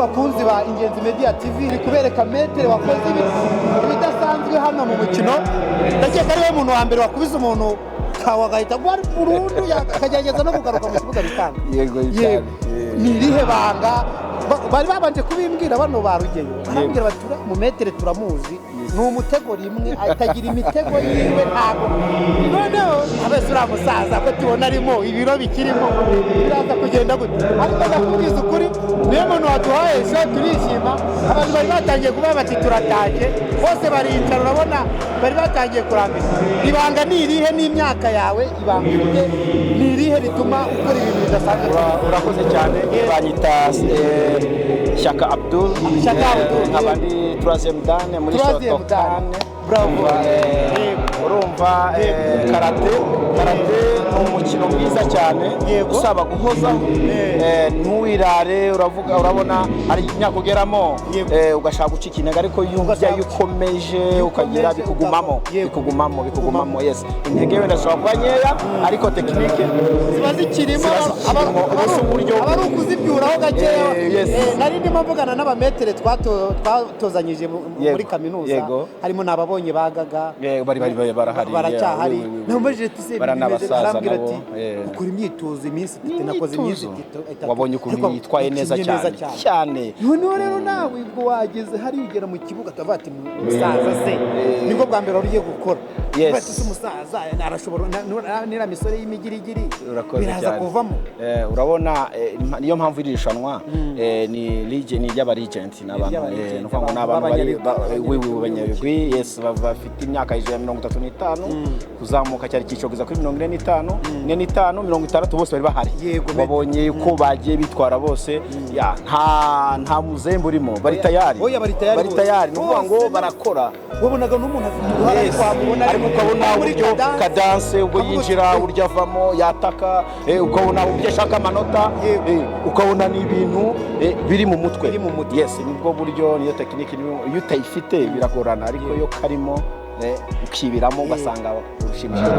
Bakunzi ba Ingenzi Media TV, iri kubereka maître wakoze ibidasanzwe hano mu mukino. Ndakeka ariwe muntu wa mbere wakubise umuntu kawa agahita agwa burundu, akagerageza no kugaruka mu kibuga bikanga. Yego, Yego. cyane. Ni irihe banga? Bari babanje kubimbwira bano ba Rugeyo, barambwira bati: "Mu maître turamuzi, ni umutego rimwe, atagira imitego yiwe." Ntabwo noneho abese uriya musaza ko tubona arimo ibiro bikirimo, biraza kugenda gute? Ariko ndakubwiza ukuri, niyo muntu waduhaye show, turishima. Abantu bari batangiye kuvuga bati: "Turatashye," bose baricara, urabona bari batangiye kurambira. Ibanga ni irihe n'imyaka yawe? Ibanga ufite ni irihe rituma ukora ibintu bidasanzwe? Urakoze cyane. Banyita Shyaka Abdul. Shyaka Abdul. Nkaba ndi troisième dan muri Troisième dan. Shotokan. Bravo. Urumva, karate ni umukino mwiza cyane usaba guhozaho, ntuwirare. Uravuga, urabona hari imyaka ugeramo ugashaka gucika intege, ariko iyo Ugasanga- iyo ukomeje ukagira ukomeje, bikugumamo. Bikugumamo, bikugumamo, yes. Intege wenda zishobora kuba nkeya, ariko technique ziba zikirimo. Ziba zikirimo. Ubu si uburyo- Aba ari ukuzibyuraho gakeya. Yes. Nari ndimo mvugana n'aba maître twatozanyije muri kaminuza, harimo n'ababonye bagaga. Bari barahari. Baracyahari. Yeah, oui, oui, oui. Namubajije ati: "Se Bara bimeze?" n'abasaza Arambwira nabo, ati: "Ukora imyitozo iminsi 3, nakoze iminsi Imyitozo. 3." Wabonye ukuntu Ariko yitwaye neza ukinnye. Cyane cyane. Noneho rero nawe ubwo wageze hariya, ugera mu kibuga, tukavuga ati: "Umusaza se nibwo bwa mbere wari ugiye gukora." Tukavuga ati: "Se umusaza arashobora n'iriya misore y'imigirigiri Urakoze biraza cyane. kuvamo?" Urabona, niyo mpamvu iri rushanwa ni ni iry'aba legend, ni abantu Iry'aba-legend, ni ukuvuga ngo ni abantu bari oui, oui, b'abanyabigwi, yes, bafite imyaka hejuru ya 35 kuzamuka. Cyari icyiciro kugeza kuri 45, 45, 60, bose bari bahari. Wabonye uko bagiye bitwara bose, ya nta muzembe urimo, bari tayari. Oya, bari tayari Bari bose. tayari, ni ukuvuga ngo Bose. barakora. Wabonaga n'umuntu afite uruhara, wamubona Ariko ukabona muri uburyo cadence. Cadence, ubwo Ukavuga yinjira, uti, uburyo avamo yataka, ukabona uburyo ashaka amanota, ukabona ni ibintu biri mu mutwe. Biri mu mutwe. Yes, nibwo buryo, niyo technique. Iyo utayifite biragorana, ariko iyo karimo ukibiramo, ugasanga ushimishije.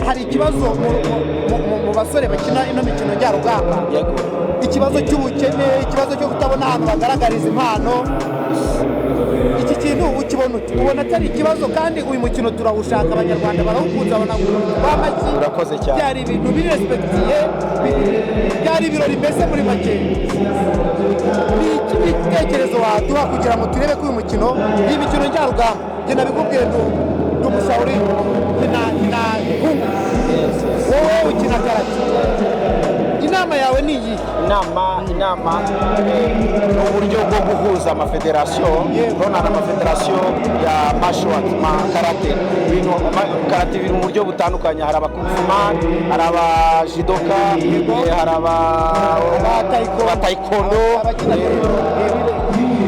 Hari ikibazo mu basore bakina ino mikino njyarugamba, ikibazo cy'ubukene, ikibazo cyo kutabona ahantu bagaragariza impano. Iki kintu ukibona ute? Ubona atari ikibazo? Kandi uyu mukino turawushaka, Abanyarwanda barawukunze, babona amashyi. Urakoze cyane. Byari ibintu biri respecté, byari ibirori mbese. Muri make, ni iki gitekerezo waduha kugira ngo turebe ko uyu mukino, iyi mikino njyarugamba? Njye nabikubwiye, ndi umushawuri, nkina kung fu, wowe ukina karate. Inama yawe ni iyihe? Inama ni uburyo bwo guhuza amafederasiyo. Urabona hari amafederasiyo ya martial arts, ma karate, ibintu karate biri mu buryo butandukanye. Hari aba kung fu man, hari abajidoka, hari aba Ba taekwondo. Ba taekwondo. Abakina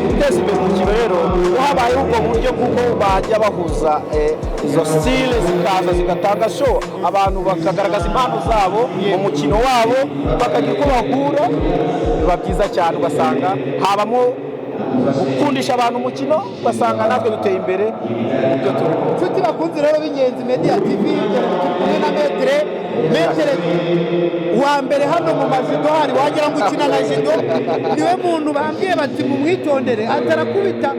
Guteza imbere umukino rero, habayeho ubwo buryo bw'uko bajya bahuza izo style, zikaza zigatanga show, abantu bakagaragaza impano zabo mu mukino wabo, bakagira uko bahura, biba byiza cyane. Ugasanga habamo gukundisha abantu umukino, ugasanga natwe duteye imbere mu byo turimo. Inshuti bakunze rero b'Ingenzi Media TV, dore turi kumwe na maître wa mbere hano mu majudo. Hari wagira ngo ukina na judo. Niwe muntu bambwiye bati: "Mumwitondere," ati: "Arakubita,"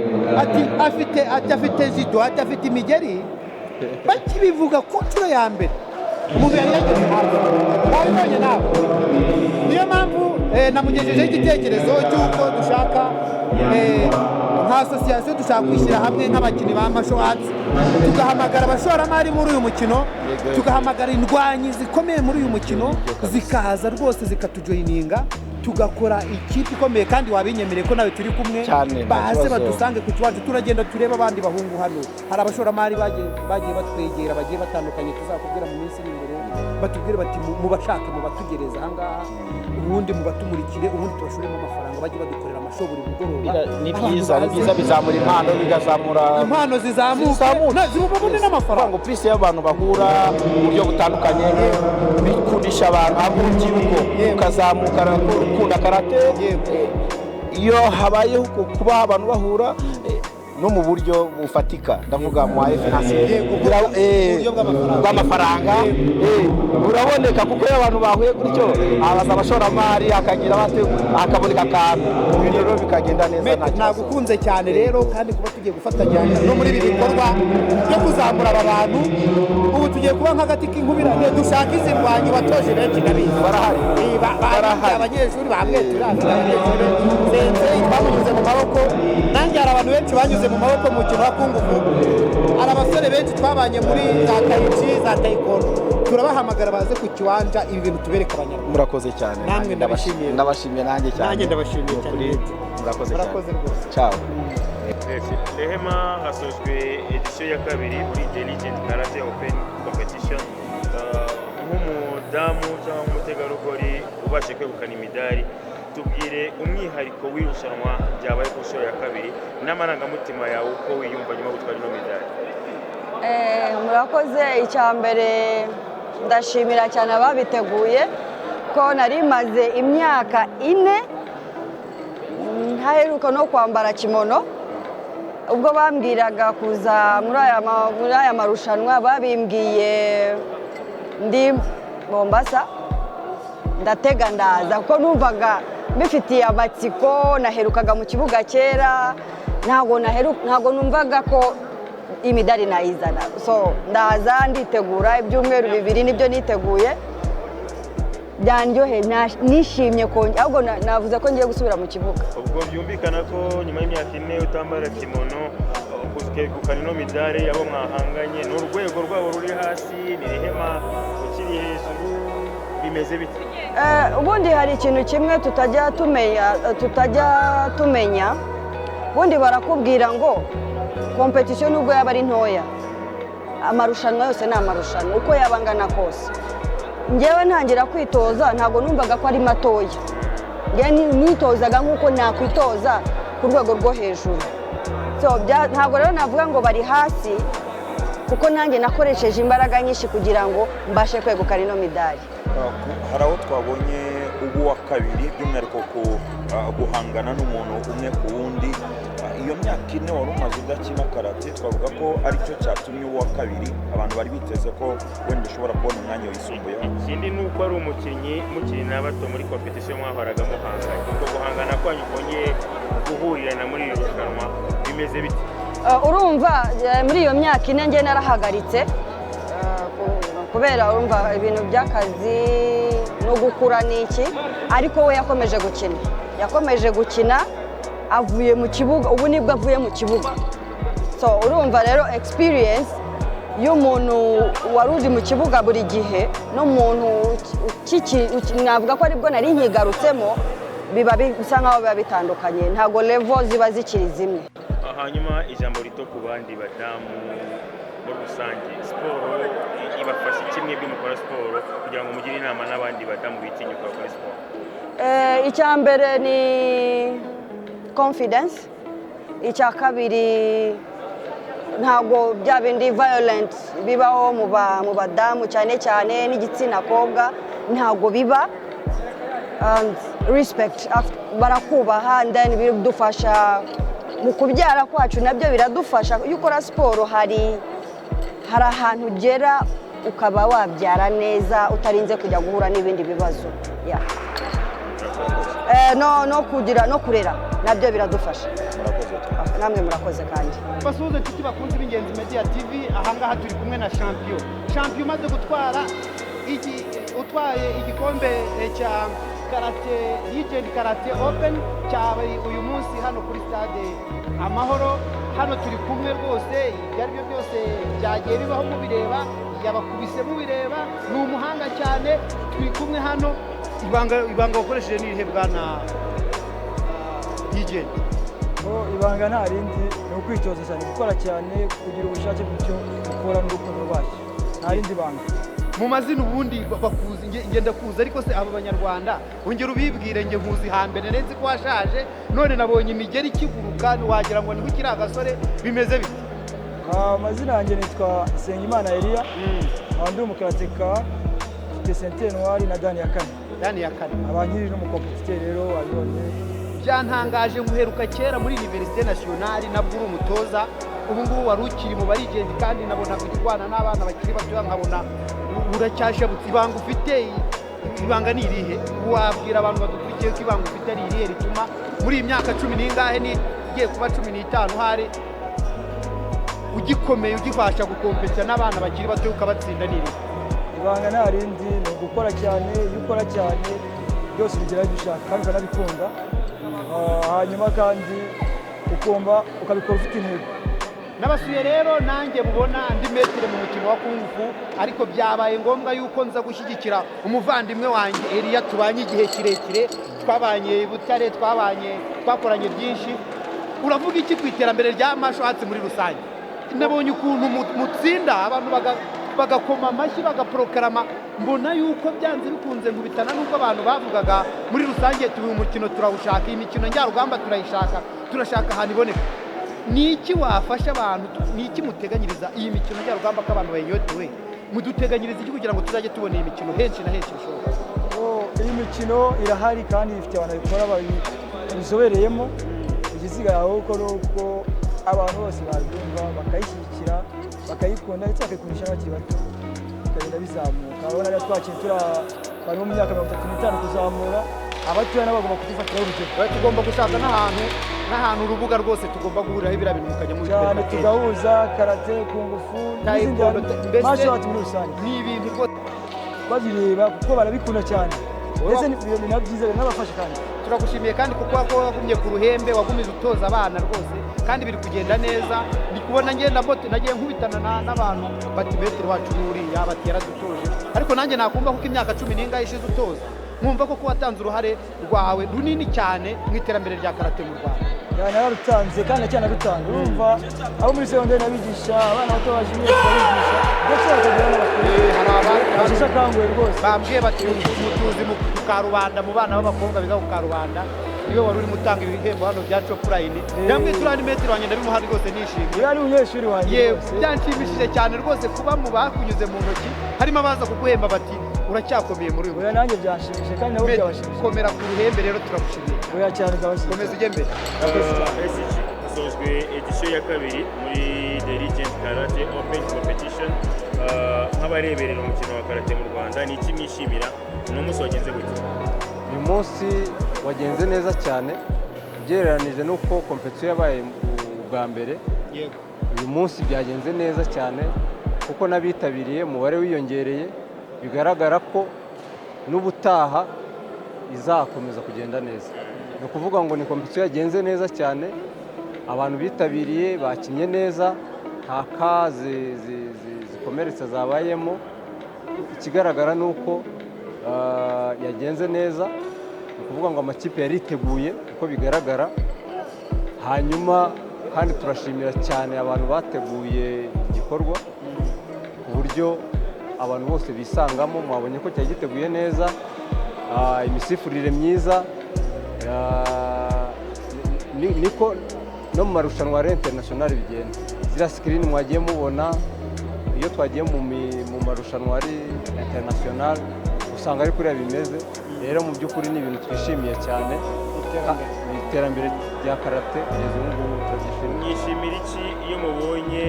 ati afite, ati afite judo, ati afite imigeri. Bakibivuga ku nshuro ya mbere, umuntu yari yageze hafi, wabibonye nawe. Niyo mpamvu namugejejeho igitekerezo cy'uko dushaka nka association, dushaka kwishyira hamwe nk'abakinnyi ba martial arts, tugahamagara abashoramari muri uyu mukino, tugahamagara indwanyi zikomeye muri uyu mukino, zikaza rwose zikatujoyininga, tugakora ikipe ikomeye. Kandi wabinyemereye ko nawe turi kumwe. Cyane, nta Baze kibazo. badusange ku kiwacu, turagenda turebe abandi bahungu. Hano hari abashoramari bagiye batwegera, bagiye batandukanye, tuzakubwira mu minsi iri imbere, batubwire bati: "Mubashake, mubatugereze ahangaha, ubundi mubatumurikire, ubundi tubashoremo amafaranga, bajye badukorera ama show buri mugoroba." Ni Abantu byiza, ni baze. byiza, bizamura impano, bigazamura Impano zizamuke. Zizamuke. Zibabone n'amafaranga. Ngo plus y'abantu bahura mu buryo butandukanye, bikundisha abantu, haba urubyiruko ukazamuka ukunda karate. Iyo habayeho kuba abantu bahura, no mu buryo bufatika, ndavuga mu financier. Yego, uburyo bw'amafaranga. Bw'amafaranga buraboneka, kuko iyo abantu bahuye gutyo habaza abashoramari, hakagira bate, hakaboneka akantu, ibintu rero bikagenda neza, nta Maître, kibazo. Nagukunze cyane rero, kandi kuba tugiye gufatanya no muri ibi bikorwa byo kuzamura aba bantu, ubu tugiye kuba nk'agati k'inkubirane dushaka izi ndwanyi watoje benshi, ndabizi. Barahari. Barahari. Barahari. Abanyeshuri ba Mwetura, abanyeshuri sensei bamunyuze mu maboko, nanjye hari abantu benshi banyuze mu maboko mu mukino wa kung fu. Hari abasore benshi twabanye muri za tai chi, za taekwondo, turabahamagara baze ku kiwanja, ibi bintu tubereke Abanyarwanda. Murakoze cyane. Namwe ndabashimiye. Ndabashimiye nanjye cyane. Nanjye ndabashimiye cyane. Ni ukuri, murakoze cyane. Murakoze rwose. Ciao. Rehema, hasojwe édition ya kabiri muri The Legend Karate Open Competition. Nk'umudamu cyangwa nk'umutegarugori ubashe kwegukana imidari, tubwire umwihariko w'irushanwa ryabaye ku nshuro ya kabiri n'amarangamutima yawe, uko wiyumva nyuma yo gutwara ino midari. Murakoze. Icya mbere, ndashimira cyane ababiteguye, ko nari maze imyaka 4 ntaheruka no kwambara kimono. Ubwo bambwiraga kuza muri aya marushanwa, babimbwiye ndi Mombasa, ndatega ndaza kuko numvaga mbifitiye amatsiko. Naherukaga mu kibuga kera, ntabwo numvaga ko imidari nayizana. So ndaza nditegura, ibyumweru 2 nibyo niteguye, byanryoheye, nishimye kongera, ahubwo navuze ko ngiye gusubira mu kibuga. Ubwo byumvikana ko nyuma y'imyaka 4 utambara kimono, ukegukana ino midari, abo mwahanganye ni urwego rwabo ruri hasi, ni Rehema ukiri hejuru, bimeze bite? Ubundi hari ikintu kimwe tutajya tumenya. Ubundi barakubwira ngo compétition nubwo yaba ari ntoya, amarushanwa yose ni amarushanwa uko yaba angana kose. Ngewe ntangira kwitoza ntabwo numvaga ko ari matoya. Ngewe nitozaga nk'uko nakwitoza ku rwego rwo hejuru. So, ntabwo rero navuga ngo bari hasi, kuko nanjye nakoresheje imbaraga nyinshi kugira ngo mbashe kwegukana ino midari. Hari aho twabonye ubu wa kabiri, by'umwihariko ku guhangana n'umuntu umwe ku wundi. Iyo myaka 4 wari umaze udakina karate, twavuga ko aricyo cyatumye uwa kabiri? Abantu bari biteze ko wenda ushobora kubona umwanya wisumbuyeho. Ikindi ni uko ari umukinnyi mukiri na bato muri compétition mwahoraga muhanganye, ubwo guhangana kwanyu kongeye guhurirana muri iri rushanwa, bimeze bite? Urumva muri iyo myaka 4 njye narahagaritse kubera urumva ibintu by'akazi no gukura n'iki, ariko we yakomeje gukina, avuye mu kibuga, ubu nibwo avuye mu kibuga. So urumva rero experience y'umuntu wari uri mu kibuga buri gihe n'umuntu navuga ko aribwo nari nkigarutsemo, biba bisa nkaho biba bitandukanye, ntabwo level ziba zikiri zimwe. Hanyuma ijambo rito ku bandi badamu muri rusange, siporo ibafasha iki mwebwe mukora siporo, kugira ngo mugire inama n'abandi badamu bitinyuka bakora siporo? Icya mbere ni confidence, icya kabiri ntabwo bya bindi violent bibaho mu badamu, cyane cyane n'igitsina kobwa, ntabwo biba, and respect, barakubaha, and then bidufasha mu kubyara kwacu, nabyo biradufasha. Iyo ukora siporo hari ahantu ugera ukaba wabyara neza utarinze kujya guhura n'ibindi bibazo. Yeah. No kugira no kurera nabyo biradufasha. Murakoze cyane. Namwe murakoze kandi. Basuhuze inshuti bakunze b'Ingenzi Media TV. Ahangaha turi kumwe na champion, champion umaze gutwara utwaye igikombe cya karate Legend Karate Open cyabaye uyu munsi hano kuri Stade Amahoro. Hano turi kumwe rwose, ibyo ari byo byose byagiye bibaho mubireba, yabakubise mubireba, ni umuhanga cyane. Turi kumwe hano. Ibanga wakoresheje ni irihe, bwana Legend? Oh, ibanga nta rindi, ni ukwitoza cyane, gukora cyane, kugira ubushake bw'icyo ukora n'urukundo rwacyo. Nta rindi banga. Mu mazina ubundi bakuzi, nge ndakuzi, ariko se aba banyarwanda ongera ubibwire. Nge nkuzi hambere, nzi ko washaje, none nabonye imigeri ikiguruka, wagira ngo niho ukiri agasore. Bimeze bite? Amazina yanjye nitwa Nsengimana Elia, nkaba ndi umukarateka, mfite ceinture noire na dan ya kane. Dan ya kane. Aba nkiri n'umucompétiteur rero, wabibonye. Byantangaje nguheruka kera muri Université Nationale, nabwo uri umutoza. Ubu ngubu wari ukiri mu balegend, kandi nabonaga urwana n'abana bakiri bato, nkabona uracyashabutse. Ibanga ufite, ibanga ni irihe? Wabwira abantu badukurikiye ko ibanga ufite ari irihe rituma muri iyi myaka cumi n'ingahe, igiye kuba 15, hari ugikomeye, ugifasha gukompeta n'abana bakiri bato ukabatsinda, ni irihe? Ibanga nta rindi, ni ugukora cyane. Iyo ukora cyane, byose ubigeraho ibyo ushaka kandi ukanabikunda. Hanyuma kandi ukumva ukabikora ufite intego. Nabasuye rero nanjye mubona andi maître mu mukino wa kung fu, ariko byabaye ngombwa yuko nza gushyigikira umuvandimwe wanjye Eliya, tubanye igihe kirekire, twabanye i Butare, twabanye, twakoranye byinshi. Uravuga iki ku iterambere rya martial arts muri rusange? Nabonye ukuntu mutsinda, abantu bagakoma amashyi, bagaporokarama, mbona yuko byanze bikunze nkubitana n'ubwo abantu bavugaga muri rusange tuba umukino turawushaka, iyi mikino njyarugamba turayishaka, turashaka ahantu iboneka. Ni iki wafasha abantu? Ni iki muteganyiriza iyi mikino njyarugamba, ko abantu bayinyotewe? Muduteganyiriza iki kugira ngo tuzajye tubona iyi mikino henshi na henshi bishoboka? Oh, iyi mikino irahari kandi ifite abantu babikora babizobereyemo. Igisigaye ahubwo ni uko abantu bose babyumva, bakayishyigikira, bakayikunda, ndetse bakayikundisha n'abakiri bato, bikagenda bizamuka. Urabona rero twakiri turi abantu bo mu myaka 35 kuzamura, abatoya nabo bagomba kudufatiraho urugero. Oya, tugomba gushaka n'ahantu urubuga rwose tugomba guhuriraho biriya bintu mukajya cyane mubikorera kenshi. Tugahuza karate, kung fu n'izindi Taekwondo, mbese martial arts muri rusange. Ni ibintu rwose Babireba kuko barabikunda cyane, ndetse ni na byiza, biranabafasha kandi. Turagushimiye kandi kuko wagumye ku ruhembe, wagumize utoza abana rwose, kandi biri kugenda neza. Ndi kubona ngenda moto nagiye nkubitana n'abantu bati: "Maître wacu n'uriya," bati: "Yaradutoje." Ariko nanjye nakumva kuko imyaka cumi n'ingahe ishize utoza, nkumva ko watanze uruhare rwawe runini cyane mu iterambere rya karate mu Rwanda. Nararutanze kandi ndacyanarutanga. Urumva, abo muri segonderi nabigisha, abana bato ba junior tukabigisha, ndetse bakagira n'abakuru Hari basheshe akanguhe rwose. Bambwiye bati mutuzi mu Karubanda, mu bana b'abakobwa biga ku Karubanda, niwe wari urimo utanga ibihembo hano bya Chopline. Yambwiye turiya ni maître wanjye, ndabimuha rwose nishimye. Uriya ni umunyeshuri wanjye Yewe, rwose. byanshimishije cyane rwose kuba mu bakunyuze mu ntoki harimo abaza kuguhemba bati: "Uracyakomeye muri uyu Oya, nanjye byanshimishije kandi nabo byabashimishije. Komera ku ruhembe rero, turagushimiye. Oya cyane, ndabashimiye. Komeza ujye mbere. Murakoze cyane. SG, hasojwe édition ya kabiri muri The Legend Karate Open Competition. Nk'abareberera umukino wa karate mu Rwanda, ni iki mwishimira? Ni umunsi wagenze gute? Uyu munsi wagenze neza cyane ugereranije n'uko compétition yabaye ubwa mbere. Uyu munsi byagenze neza cyane kuko n'abitabiriye umubare wiyongereye, bigaragara ko n'ubutaha izakomeza kugenda neza. Ni ukuvuga ngo ni compétition yagenze neza cyane, abantu bitabiriye bakinnye neza, nta cas zikomeretsa zabayemo. Ikigaragara ni uko yagenze neza, ni ukuvuga ngo amakipe yariteguye uko bigaragara. Hanyuma kandi turashimira cyane abantu bateguye igikorwa ku buryo abantu bose bisangamo. Mwabonye ko cyari giteguye neza, imisifurire myiza, niko no mu marushanwa ya international bigenda. Ziriya screen mwagiye mubona iyo twagiye mu marushanwa ari international, usanga ari kuriya bimeze. Rero mu by'ukuri ni ibintu twishimiye cyane. Ni iterambere rya karate kugeza ubu ngubu, turabyishimiye. Mwishimira iki iyo mubonye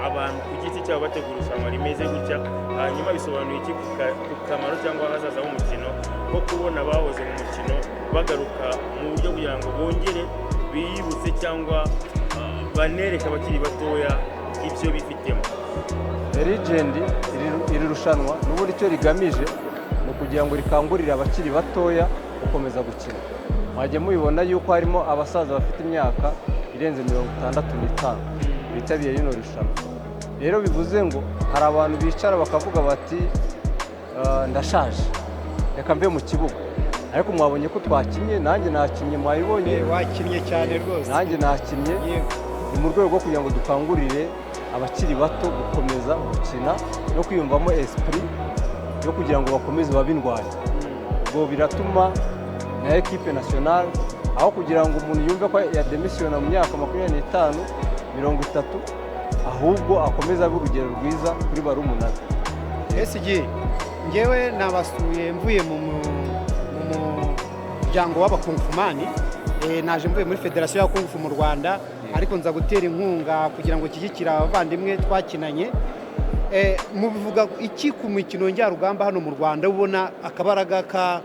abantu ku giti cyabo bategura irushanwa rimeze gutya? Hanyuma bisobanuye iki ku kamaro cyangwa ahazaza h'umukino, ko kubona abahoze mu mukino bagaruka mu buryo kugira ngo bongere biyibutse cyangwa banereke abakiri batoya ibyo bifitemo? Legend, iri rushanwa n'ubundi icyo rigamije ni ukugira ngo rikangurire abakiri batoya gukomeza gukina. Mwajya mubibona yuko harimo abasaza bafite imyaka irenze 65 bitabiriye rino rushanwa. Rero bivuze ngo hari abantu bicara bakavuga bati: "Ndashaje, reka mve mu kibuga." Ariko mwabonye ko twakinnye, nanjye nakinnye, mwabibonye. Wakinnye cyane rwose. Nanjye nakinnye. Ni mu rwego rwo kugira ngo dukangurire abakiri bato gukomeza gukina no kwiyumvamo esprit yo kugira ngo bakomeze babe indwanyi. Ubwo biratuma na équipe nationale, aho kugira ngo umuntu yumve ko yademisiyona mu myaka 25, 30, ahubwo akomeze abe urugero rwiza kuri barumuna be. SG, ngewe nabasuye mvuye mu muryango w'abakungfumani. Naje mvuye muri federasiyo ya kung fu mu Rwanda, ariko nza gutera inkunga kugira ngo nshyigikire abavandimwe twakinanye. Mubivuga iki ku mikino njyarugamba hano mu Rwanda, ubona akabaraga ka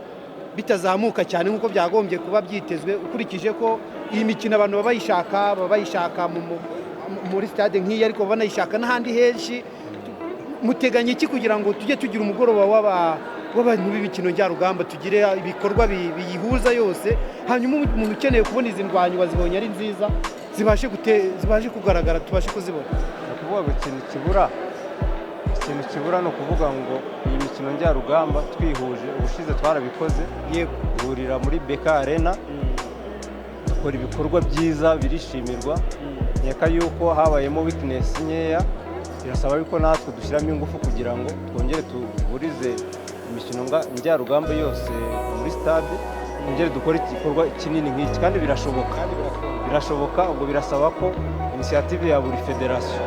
bitazamuka cyane nk'uko byagombye kuba byitezwe, ukurikije ko iyi mikino abantu baba bayishaka muri stade nk'iyi, ariko banayishaka n'ahandi henshi? Muteganya iki kugira ngo tujye tugira umugoroba w'abantu b'imikino njyarugamba, tugire ibikorwa biyihuza yose, hanyuma umuntu ukeneye kubona izi ndwanyi wazibonye ari nziza zibashe kugaragara, tubashe kuzibona? Ni ukuvuga ngo ikintu kibura ni ukuvuga ngo iyi mikino njyarugamba twihuje, ubushize twarabikoze, duhurira muri BK Arena, dukora ibikorwa byiza birishimirwa. Nkeka yuko habayemo weakness nkeya, birasaba yuko natwe dushyiramo ingufu kugira ngo twongere duhurize imikino njyarugamba yose muri stade, twongere dukore igikorwa kinini nk'iki, kandi birashoboka, birashoboka. Ubwo birasaba ko initiative ya buri federasiyo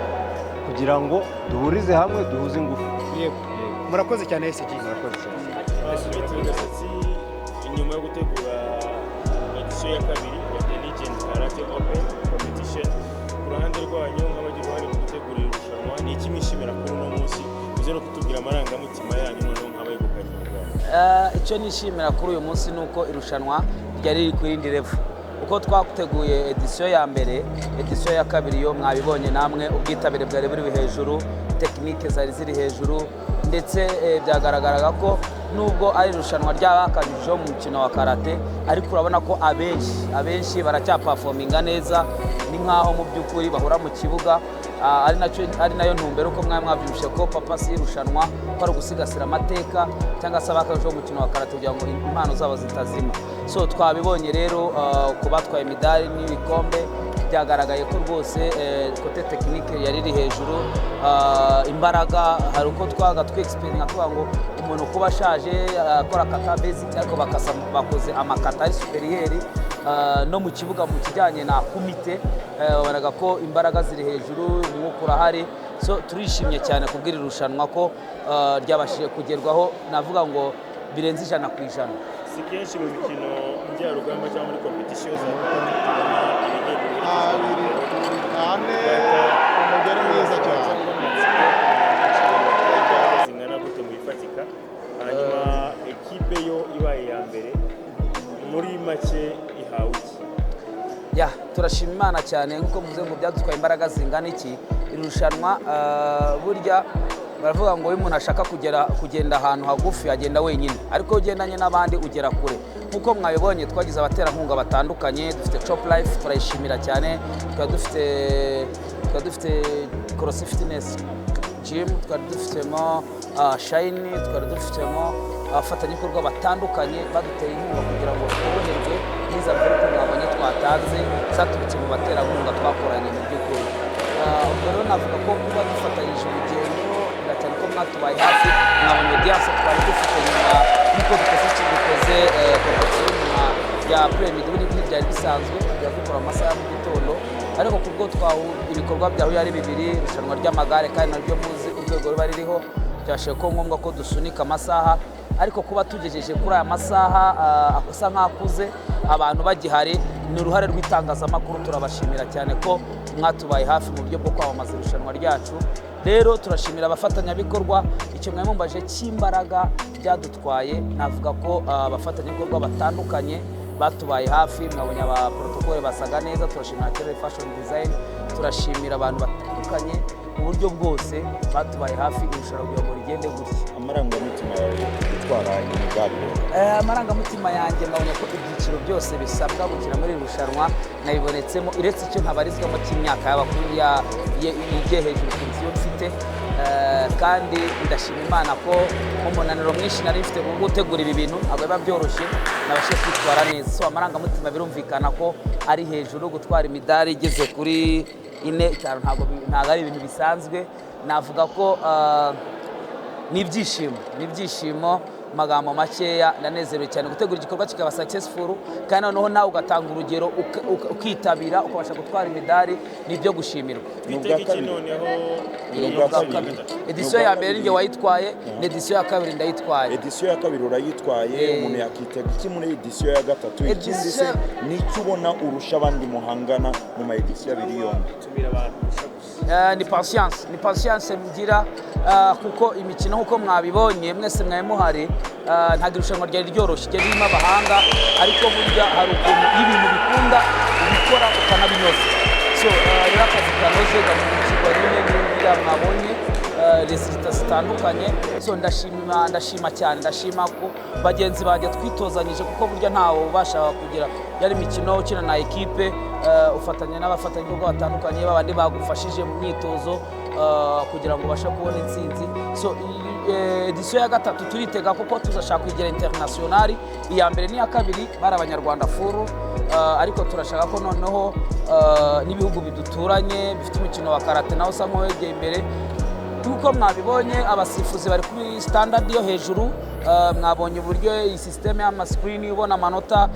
kugira ngo duhurize hamwe, duhuze ingufu. Yego, murakoze cyane, SG. Murakoze cyane. Maître Gasatsi, nyuma yo gutegura edisiyo ya kabiri ya The Legend Karate Open Competition, ku ruhande rwanyu nk'abagira uruhare mu gutegura iri rushanwa, ni iki mwishimira kuri uno munsi? Muze no kutubwira amarangamutima yanyu noneho nk'abayegukanye imidari. Icyo nishimira kuri uyu munsi ni uko irushanwa ryari riri ku yindi level. Uko twateguye edisiyo ya mbere, edisiyo ya kabiri yo mwabibonye namwe, ubwitabire bwari buri hejuru, technique zari ziri hejuru, ndetse byagaragaraga ko nubwo ari irushanwa ry'abakanyujijeho mu mukino wa karate, ariko urabona ko abenshi baracyaperforminga neza, ni nk'aho mu by'ukuri bahora mu kibuga. Ari nayo ntumbero, uko mwari mwabyumvise ko purpose y'irushanwa ko ari ugusigasira amateka cyangwa se abakanyujijeho umukino wa karate kugira ngo impano zabo zitazima. So twabibonye rero, ku batwaye imidari n'ibikombe, byagaragaye ko rwose côté technique yari iri hejuru, imbaraga. Hari uko twaga twexperinga tuvuga ngo umuntu kuba ashaje akora kata basic, ariko bakoze amakata ari supérieur. No mu kibuga, mu kijyanye na kumite, wabonaga ko imbaraga ziri hejuru, umwuka urahari. So turishimye cyane kubw'iri rushanwa ko ryabashije kugerwaho, navuga ngo birenze 100%. Si kenshi mu mikino njyarugamba cyangwa muri competition za karate tubona ibihembo. Abiri kuri ane, umugeri mwiza cyane. Zingana gute mu bifatika? Hanyuma ekipe yo ibaye iya mbere, muri make ihawe iki? Ya, turashima Imana cyane. Nk'uko muvuze ngo byadutwaye imbaraga zingana iki, iri rushanwa, burya baravuga ngo iyo umuntu ashaka kugera kugenda ahantu hagufi agenda wenyine, ariko iyo ugendanye n'abandi ugera kure. Nk'uko mwabibonye, twagize abaterankunga batandukanye. Dufite Chop Life, turayishimira cyane. Twari dufite Korosi Fitness Gym, twari dufitemo Shine, twari dufitemo abafatanyabikorwa batandukanye baduteye inkunga kugira ngo tworoherwe n'iza enveloppe mwabonye twatanze zaturutse mu baterankunga twakoranye mu by'ukuri. Ubwo rero navuga ko kuba dufatanyije urugendo na cyane ko mwatubaye hafi, mwabonye audience twari dufite nyuma y'uko dukoze competition nyuma ya après-midi. Ubundi ntibyari bisanzwe, tujya dukora amasaha ya mu gitondo, ariko kubwo ibikorwa byahuye ari bibiri, irushanwa ry'amagare kandi naryo muzi urwego riba ririho, byashoboye ko ngombwa ko dusunika amasaha. Ariko kuba tugejeje kuri aya masaha asa nk'akuze, abantu bagihari, ni uruhare rw'itangazamakuru. Turabashimira cyane ko mwatubaye hafi mu buryo bwo kwamamaza irushanwa ryacu. Rero turashimira abafatanyabikorwa. Icyo mwari mumbaje cy'imbaraga byadutwaye, navuga ko abafatanyabikorwa batandukanye batubaye hafi. Mwabonye aba protocole basaga neza. Turashimira Kerere Fashion Design, turashimira abantu batandukanye mu buryo bwose batubaye hafi irushanwa kugira ngo rigende gutya. Amarangamutima yawe gutwara imidari rero? Amarangamutima yanjye, mwabonye ko ibyiciro byose bisabwa gukina muri iri rushanwa nabibonetsemo, uretse icyo ntabarizwamo cy'imyaka y'abakuru igiye hejuru ku iyo mfite. Kandi ndashima Imana ko umunaniro mwinshi nari mfite mu gutegura ibi bintu, ntabwo biba byoroshye, nabashije kwitwara neza. So amarangamutima birumvikana ko ari hejuru. Gutwara imidari igeze kuri ine, itanu, ntabwo ari ibintu bisanzwe. Navuga ko ni ibyishimo, ni ibyishimo. Magambo makeya, ndanezerewe cyane gutegura igikorwa kikaba successful, kandi noneho nawe ugatanga urugero, ukitabira, ukabasha gutwara imidari, ni ibyo gushimirwa. Ni ubwa Twitege iki kabiri. noneho? Ni ubwa kabiri. Edisiyo ya mbere ninjye wayitwaye, ni edisiyo ya kabiri ndayitwaye. Edisiyo ya kabiri urayitwaye. Umuntu yakitega iki muri edisiyo ya gatatu? Ikindi se, ni icyo ubona urusha abandi muhangana mu ma edisiyo abiri yombi? Tumira abantu gusa gusa. Ni patience ngira, kuko imikino, nk'uko mwabibonye mwese mwari muhari, ntabwo irushanwa ryari ryoroshye, ryari ririmo abahanga, ariko burya hari ukuntu iyo ibintu bikunda ubikora ukanabinoza. So rero akazi kanoze gakurikirwa nyine n'ibiriya mwabonye, résultats zitandukanye. So ndashima, ndashima cyane, ndashima ko bagenzi banjye twitozanyije, kuko burya ntawe ubasha kugira, yari imikino ukina na ekipe, ufatanya n'abafatanyabikorwa batandukanye, babandi bagufashije mu myitozo, kugira ngo ubashe kubona intsinzi. So edisiyo ya gatatu turitega kuko tuzashaka kuyigira international. Iya mbere n'iya kabiri bari Abanyarwanda full, ariko turashaka ko noneho n'ibihugu biduturanye bifite umukino wa karate nawe usa nk'uwegeye imbere. Nk'uko mwabibonye, abasifuzi bari kuri standard yo hejuru. Mwabonye uburyo iyi système y'ama screen ubona amanota,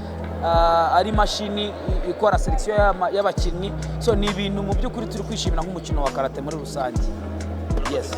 ari imashini ikora sélection y'abakinnyi. So ni ibintu mu by'ukuri turi kwishimira nk'umukino wa karate muri rusange. Yes.